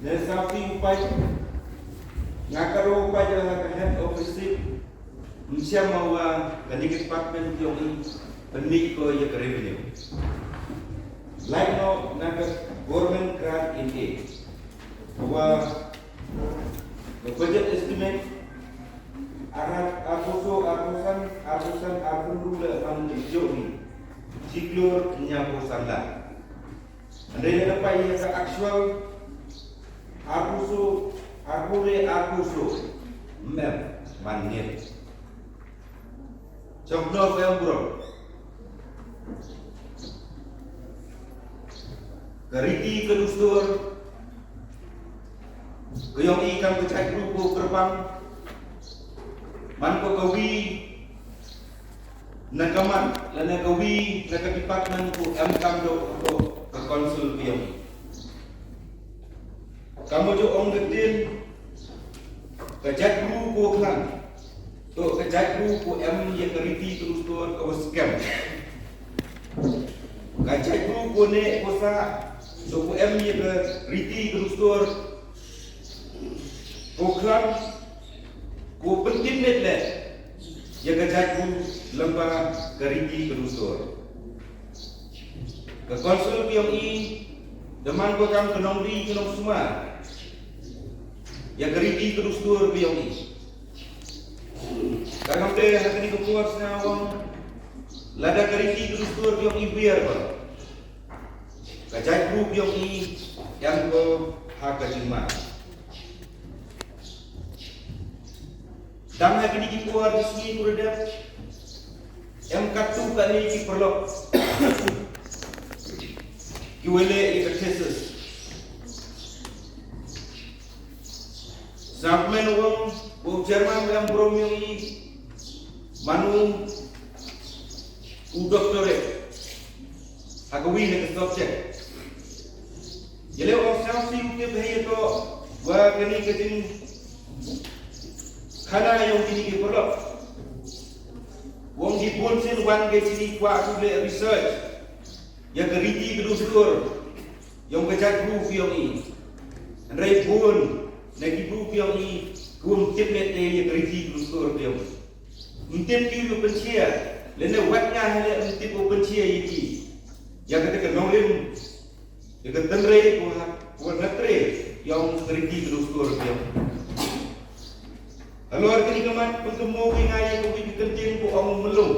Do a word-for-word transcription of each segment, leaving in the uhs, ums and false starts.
Sa u peit, nga ka ro peit ïa ka head office, ym shem ma wa ka department jong i pynmih ko ïa ka revenue. Like no na ka government grant in aid. Wa ka budget estimate arat arphew so, arphew san, arphew san, arphew hynriew la ban jong i. Shi klur hynñiewphew san la. Hynrei lada peit ïa ka actual, arphew so, arphew le arphew so, mem man ngin. Chok no ka ïa burom. Ka riti ka dustur ka ïong i kam ka jait ruh ko kyrpang. Man ko ka wi na ka mat, lane ka wi na ka department ko em kam do ko ka council ka ïong i. Ka mo jo ong ka tin, ka jait ruh ko klang. To ka jait ruh ko em ïa ka riti ka dustur ka wa skhem. Ka jait ruh ko ne ko sa, to ko em ïa ka riti ka dustur ko klang, ko pyntip met le ïa ka jait ruh lyngba ka riti ka dustur. Ka council ka ïong i da man ko kam ka nongri ka nongsumar ïa ka riti ka dustur ka ïong i. Ka kam te ha kani ka por sna wang lada ka riti ka dustur ka ïong i biar ba ka jait ruh ka ïong i ïang ko ha ka jingma. Dang ha kini ki por ki sngi ku da dep em katto katne ki paralok ki wa leh ïa ka thesis. Sa kmen u ong u chairman u ong burom ïong i mano u doctorate ha ka wi na ka subject. Ïa leh u ong sngewsih u tip hei ïa to wa kani ka jingkhana ïong kini ki paralok. U ong ki bun sien wan ka jingkwah u leh research ïa ka riti ka dustur ïong ka jait ruh ka ïong i. Hynrei bun na ki ruh ka ïong i kum tip met ïa ka riti ka dustur ka ïong i. Ym tip ki u pynshia lane wat nga hale ym tip u pynshia ïa ki. Ïa kata ka nongrim ïa ka tynrai ko ha ko na tynrai ïong ka riti ka dustur ka ïong. Halor kani ka mat pyntymmong ïa nga ïa ka wi ka kynting ko ong mlung.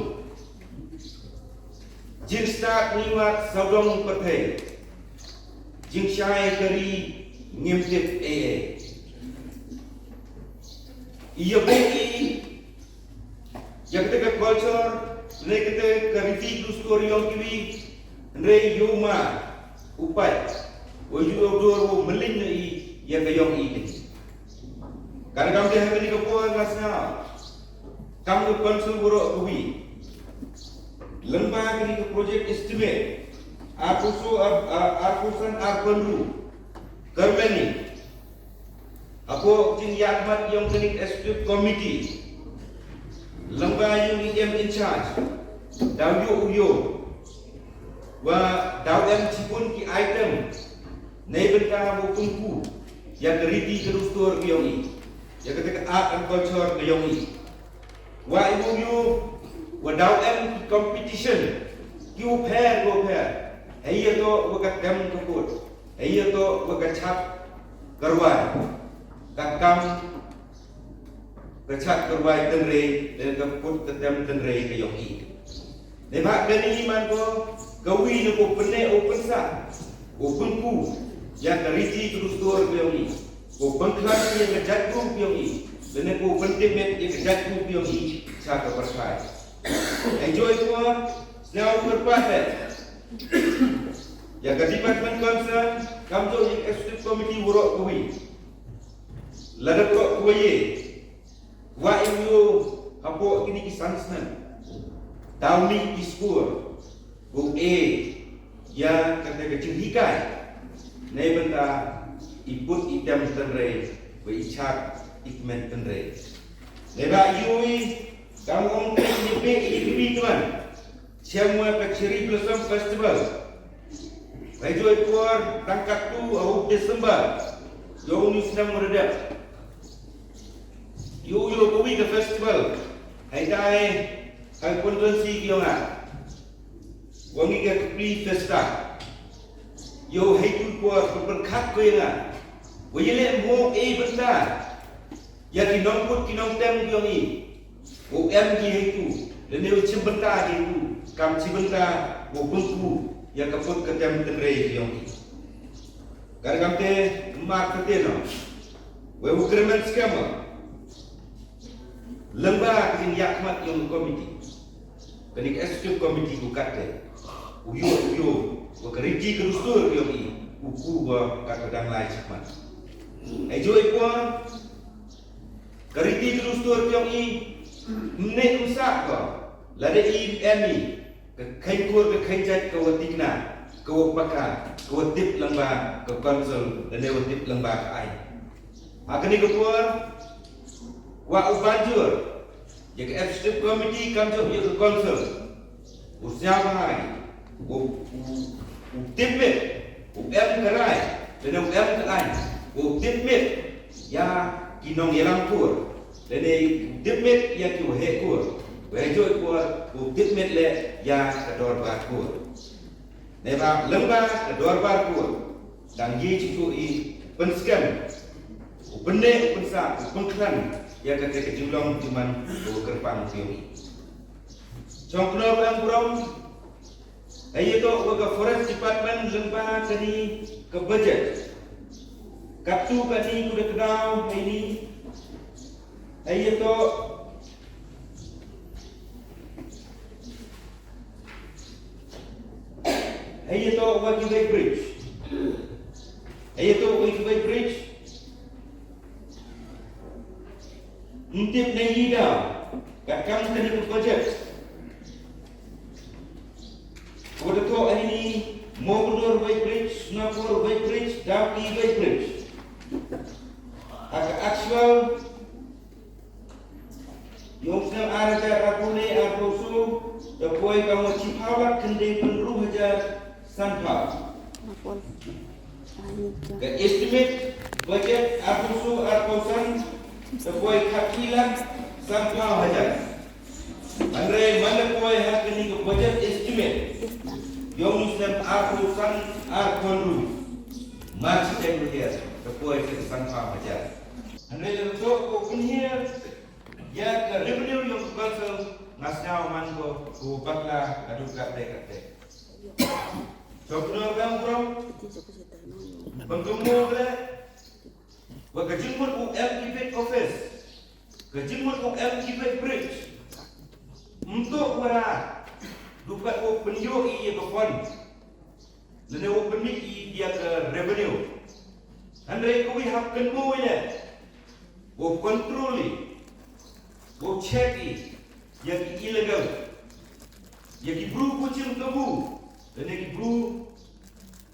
Jingstad ngi wat sawdong pyrthei. Jingshai ka ri ngim tip ei ei. Ïa bun i ïa kata ka culture ne kata ka riti ka dustur ïong kiwi. Hynrei ïoh ma u pait u ïoh dur u mlin na i ïa ka ïong i. Kan kam te ha kani ka por nga sngap kam ka council boro ka wi. Lyngba kani ka project estimate arphew so ar- ar- arphew san arphew hynriew kyrmeni. Hapoh jingïakhmat ïong kani ka executive committee lyngba ïong i em in charge daw ïoh u ïoh wa daw em chibun ki item nei bynta wa pynku ïa ka riti ka dustur ka ïong i ïa kata ka art and culture ka ïong i. Wa i ïoh ïoh wa daw em ki competition ki u pher ki u pher. Hei ïa to wa ka tem ka kut hei ïa to wa ka chat ka rwai ka kam ka chat ka rwai tynrai lane ka kut ka tem tynrai ka ïong i. Dei ba kani man ko ka wi na ko pynne u pynsah u pynku ïa ka riti ka dustur ka ïong i. Ko pynkhlaiñ ïa ka jait ruh ka ïong i lane ko pyntip met ïa ka jait ruh ka ïong i sha ka pyrthai. Enjoy ko sñiaw kyrpad eh. Ïa ka department concern kam jong ïa ka executive committee waroh ka wi. Lada waroh ka wi. Wa ïoh hapoh kini ki san snem daw mih ki skur ko e ïa kata ka jinghikai. Nei bynta i put i tem tynrai wa i chak i kmen tynrai. Nei ba ïoh i kam ong kini pe i kini tuan. Shem wa ka Cherry Blossom Festival. Bai joi por dang katto u December. Ïoh u snem u da dep. Ïoh ïoh ka wi ka festival. Hei tai hei constituency ki ïong ah. Wa ngi ka Kpli Festa. Ïoh hei tu por pyrkhat ko ïong ah. Wa ïa leh mo e bynta. Ïa ki nongput ki nongtem ki ïong i. U em ki hei tu. Lane u chim bynta hei tu. Kam chim bynta u bynku. Ïa ka put ka tem tynrei ki ïong i. Ka dei kamte mar kate no. Wei u kyrmen skhem. Lyngba ka jingïakhmat ïong u committee. Kane ka executive committee u katte. U ïoh u ïoh. Wa ka riti ka dustur ïong i. U ku wa ka ka dang lai chakmat. Ai joi por. Ka riti ka dustur ïong i. Mne u sa ko. Lada i em i. Ka kheiñ kur ka kheiñ jait ka wa tikna, ka wa paka, ka wa tip lyngba ka council, lane wa tip lyngba ka aiñ. Ha kane ka por, wa u banjur, ïa ka executive committee kam jop ïa ka council. U sñiaw bha, u, u, u tip miet, u em ka rai, lane u em ka aiñ, u tip miet, ïa ki nongïalam kur, lane u tip miet, ïa ki waheh kur. Wei joi por, u tip miet leh ïa ka dorbar kur. Neba lyngba ka dorbar kur. Dang ye chuchu i pynskhem. U pynne, u pynsa, u pynkhlan. Ïa kate ka jinglong jingman u kyrpang u ïong i. Chong kno bang brom. Ai ïa to wa ka forest department lyngba kani ka budget. Katu kani ku da kdaw hei ni. Ai ïa to Ai ïa to wa ki weight bridge. Ai ïa to wa ki weight bridge. Ntip na ida. Ka kam ka ni budget. Ko da to ai ni Mogundur weight bridge, Snapur weight bridge, Dawki weight bridge. Aka actual Ïong snem ar hajar arphew ne arphew saw, da poi ka ngot shiphew lak khyndai phew hynriew hajar sanphew. Ka estimate budget arphew saw arphew san, da poi khatphra lak sanphew hajar. Hynrei man da poi ha kani ka budget estimate. Ïong snem arphew san arphew hynriew. March ten hajar, da poi ka sanphew hajar. Hynrei da to ko pynhiar Ïa ka revenue ïong ka council nga sñiaw man ko, ko bakla ka duk katte katte. Sopnor bang bro. Pengkemo ble. Wa ka jingmut u M P office. Ka jingmut u M P bridge. Mto wara. Dukat u penyo i ïa ka fund. Lane u pynmih i ïa ka revenue. Hynrei ka wi hap kynmaw ïa. U control i. U check i. Ïa ki illegal. Ïa ki bru ku chim kabu. Lane ki bru.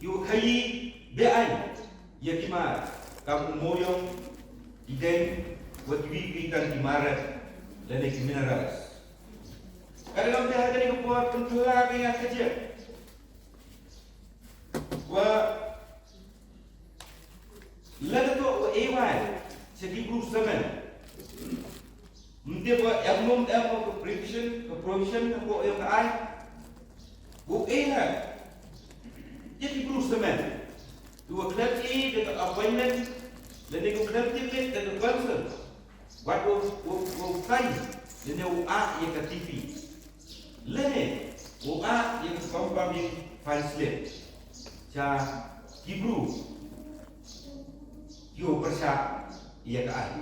Ïa u khaïi beaiñ. Ïa ki mar. Kam u moyong. Ki deng. Wat wi ki tan ki mar. Lane ki minerals. Ka dang te ha kane ka por pynkylla ka ïa ka jia. Wa lada to wa A Y sha ki bru samen. Mte wa em mum em wa ka provision, ka provision ka ko em ka ai. Wa A Y ya ki bru samen. Tu wa khlem i da ka appointment, lane ko khlem tip da ka council. Wat u, u, u kai, lane u ah ïa ka T P. Lane u ah ïa ka compounding fine slip. Cha ki bru. Ki u pyrshah ïa ka ai.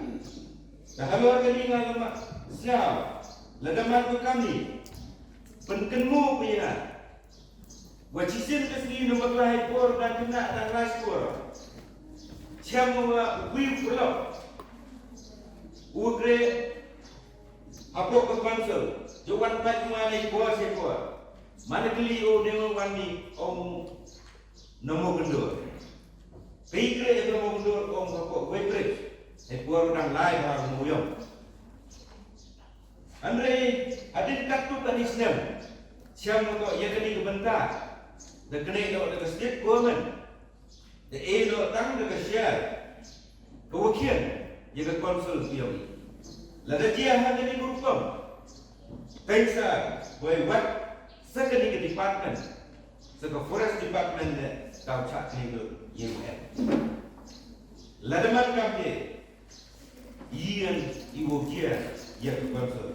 Ka halor kani nga lama sñiaw. Lada man ko kani. Pynkynmaw phi ïa nga. Wa chisien ka sngi na bakla hi por da kynna da rai por. Chem wa wi u pulok. U kre hapoh ka council. Jo wan pat ma ne por se por. Mana kli o ne wan ni ong na Mogundur. Kai kre na Mogundur ong hapoh White Bridge. Hi por dang lai ha mo yong. Hynrei hadien katto katne snem, shem ko ïa kane ka bynta da kane da ka state government, da e da tang da ka share, Ka wa khian ïa ka council ka yong i. Lada jia ha kani ka rukom, teng sa, boi wat sa kani ka department, sa ka forest department ne, taw chak ni ka yong em. Lada man kam te, ïan i wa jia ïa ka council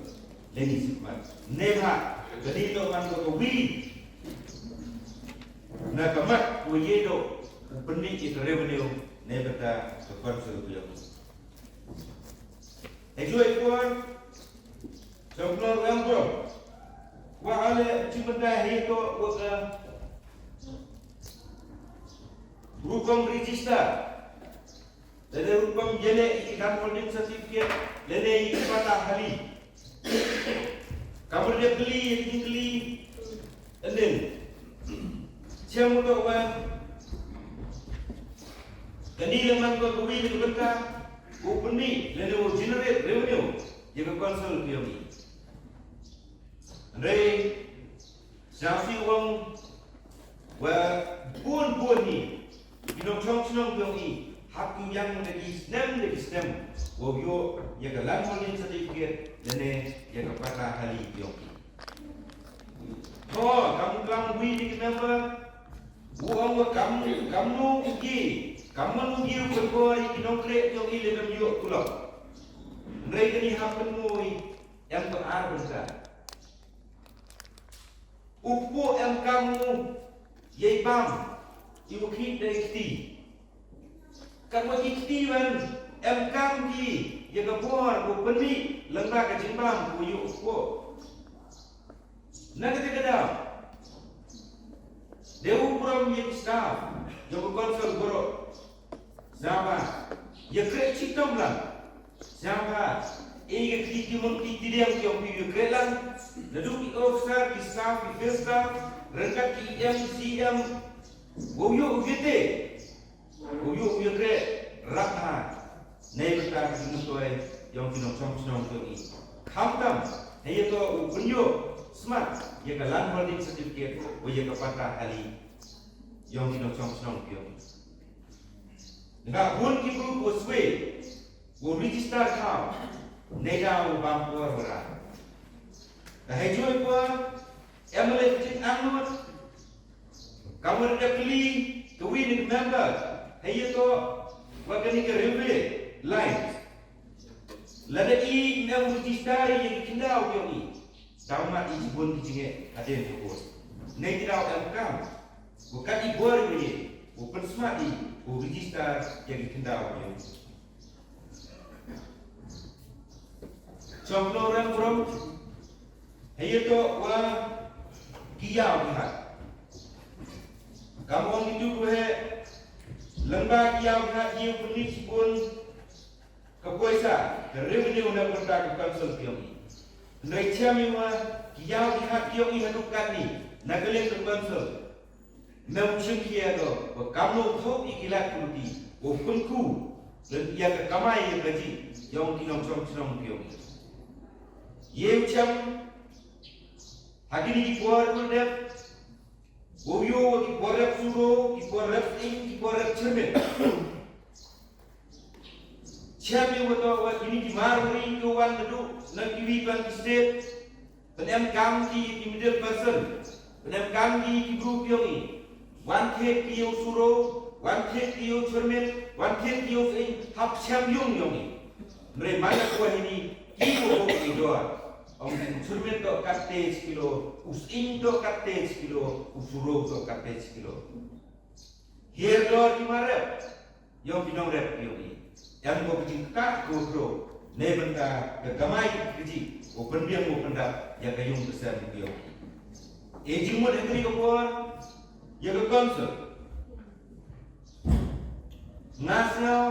leni sikmat. Neibha kani to man ko ka wi na ka mat wa ye do u pynmih ïa ka revenue neibha ta ka council ka yong. Ejoi kuan, Songknor Wang Bro. Wa ale chimendai he to wa ka rukom register. Lene rukom yene i ki land holding certificate, lene i ki pata hali. Kamar dia beli, i ki beli. Endin. Siang untuk wan. Kani le man ko ka wi ka bynta, u pynmih, lene u generate revenue ïa ka council ka yong i. Hynrei, sngewsih wang, wa bun bun ni ki nongchong chnong ka yong i, hap ki ïang da ki snem da ki snem, wa u ïoh ïa ka land holding certificate, lene ïa ka pata hali ka yong i. To, kam klam wi ni ki member, u ong wa kam, kam nu u ki, kam nu u ki u pynbor ïa ki nongkreh ka yong i lada ym ïoh kulok. Hynrei kani hap pynmih, em to ar bynta. U kpu em kam u yei bam, i u khih dei kti. Kam u ki kti wan, em kam ki, ïa ka bor, u pynmih, lyngba ka jingbam, u yu u kpu. Na kata ka daw. Dei u burom ïa ki staff, ïa u council burom. Sngewbha, ïa kreh chitom lang. Sngewbha, ïa ki ki mun ki ki diang ki ong ki ïa kreh lang. Naduh ki officer, ki staff, ki field staff, ryngkat ki E M, C M. Wow ïoh u ïa te. Wow ïoh u ïa kreh. Rap ha. Nei bynta ki myntoi, ïong ki nongchong chnong ki ong i. Khamtam, hei ïa to u pynïoh smat, ïa ka land holding certificate, wa ïa ka pata hali. Ïong ki nongchong chnong ki ong i. Nga bun ki bru ko sway, ko register thaw, neda u bam por wara. Ka hei joi por, M L A ki jing angnud, ka mur da kli, ka wi ni member, hei ïa to, wa kani ka railway line. Lada i em register ïa ki khyndaw ki ong i. Tang ma i jibun ki jingeh hadien ka bun. Nei ki daw em kam. Ko kat i bor ïa i. Ko pynsmat i. Ko register ïa ki khyndaw ki ong i. Chong no rang brom. Hei ïa to wa ki ïaw ki hat. Kam ong i tu ko he. Lyngba ki ïaw ki hat ïa u pynmih jibun. Ka poisa, ka revenue na ka bynta ka council ki ong i. Hynrei chiam i wa, ki ïaw ki hat ki ong i haduh katni, na ka liang ka council. Mem chim ki ïa do, wa kam no thok i ki lak kruti, wa pynku, lem ïa ka kamai ïa ka ji, ïong ki nongchong chnong ki ong i. Ïew chiam, ha kini ki por kurdep, Wow ïoh wa ki por rep suro, ki por rep ing, ki por rep chairman. Chairman wa to wa kini ki mar ri ki wan da du, na ki wi pan ki state. Pan em kam ki ki middle person. Pan em kam ki ki bru ki ong i. Wan thied ki ïoh suro, wan thied ki ïoh chairman, wan thied ki ïoh ing, hap cham yung ïong i. Mre mana kwa hini, ki ko ko ki dor. Ong u chairman to kat te kilo, u sing to kat te kilo, u suro to kat te kilo. Hiar dor ki mar rep, ïong ki nong rep ïong i. Em ko ki jingkah ko kro, ne bynta ka kamai ki ji, ko pynbiang ko pyndap, ïa ka yung ka sem ïong i. E jingmut e kri ka por, ïa ka council. Nga sngew,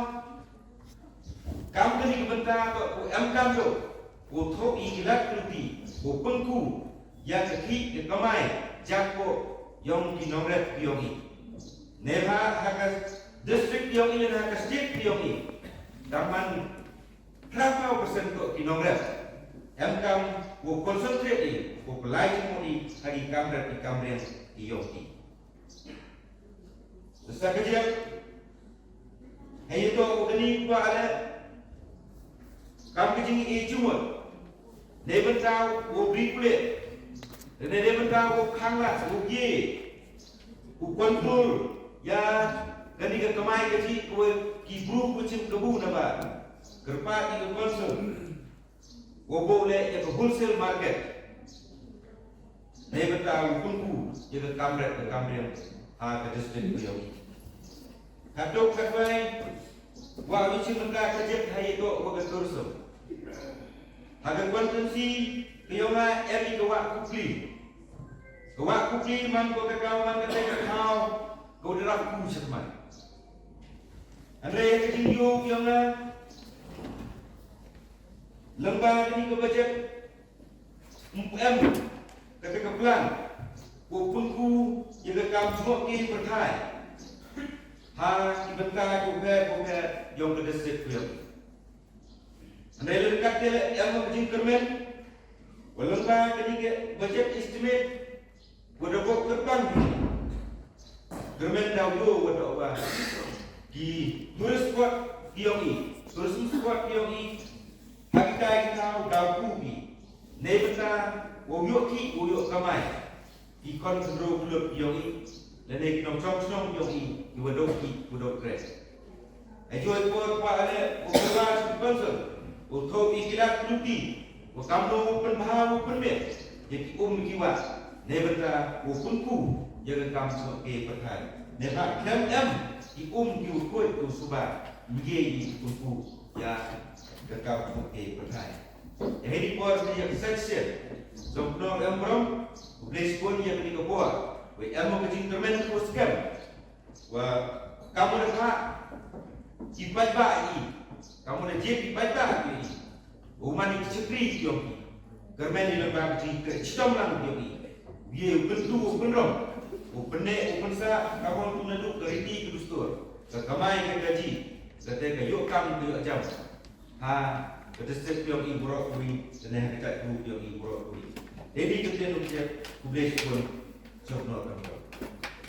Kam kani ka bynta ka u em kam ïoh, u thoh i ki lad kynti, u pynku, ïa ka khih ka kamai, jak ko, ïong ki nongrep ïong i. Ne ha, ha ka district ïong i, ne ha ka state ïong i. Tang man, phra phew percent ko ki nongrep. Em kam, u concentrate i, u pynlait mo i, ha ki kam rep ki kam riang ïong i. Sa ka jingeh, hei ïa to u Ni kwah leh kam ka jingïeit jingmut. Neibynta u bri kuleh, neibynta u khang lad, u ye, u control ïa kane ka kamai kajih kawei ki bru ka jingkabu naba kyrpad ïa ka council. Wow buh leh ïa ka wholesale market. Neibynta u pynku ïa ka kam ret ka kam riam ha ka district ka jong ngi. Haduh katwei wa u chim mynta ka jep ha ïa ka wa ka tourism. Ha ka constituency ka jong nga em ïa ka Wah Kukli. Ka Wah Kukli man ko ka kaw man ka tei ka thaw ka u darap ku shatmai. Hynrei ka jingïoh ka jong nga lyngba kane ka budget ym pu em kata ka plan ko pynku ïa ka kam jngoh ki pyrthai ha ki bynta ko pher ko pher jong ka district ko jong. Hynrei lada kat te leh em ka jingkyrmen wa lyngba kane ka budget estimate Wa da bok kyrpang kyrmen da u wa da wa ki tourist spot ki yong i, tourism spot ki yong i, ha ki kai ki thaw da ku ki. Neibynta wa u yoh ki wa u yoh kamai ki khon khynroo khyllood ki yong i, lane ki nongchong chnong ki yong i, ki wa dok ki wa dok kre. Ai joi por kwah ale u pynbha sha ki council u thoh i kilat kluti wa kamno u pynbha u pynbeit ïa ki um ki wah neibynta u pynku ïa ka kam sngewbha pyrthai. Neibhah khlem em ki um ki u khuid u suba ngi ïa ki pynku ïa ka kam sngewbha pyrthai. Ïa hini por ki ïa ka section jong Pnor Em Brom u blei sbun ïa kani ka por. Wei em ka jingkyrmen u skhem. Wa kam u da phah ki paidbah i, kam u da jied ki paidbah i, u man i ki chakri ki yong i, kyrmen i lem bam ki kre chitom lang ki yong i. Ye u pyntu u pynrong u pynne u pynsa ka bong tu na duk ka riti ka dustur ka kamai ka kaji ka te ka yok kam ka yok jam. Ha ka district ki yong i burok bui, ka ne ha ka jait bru ki yong i burok bui. Dei ni ka te nuk jep ku blei sbun. Chok no kam.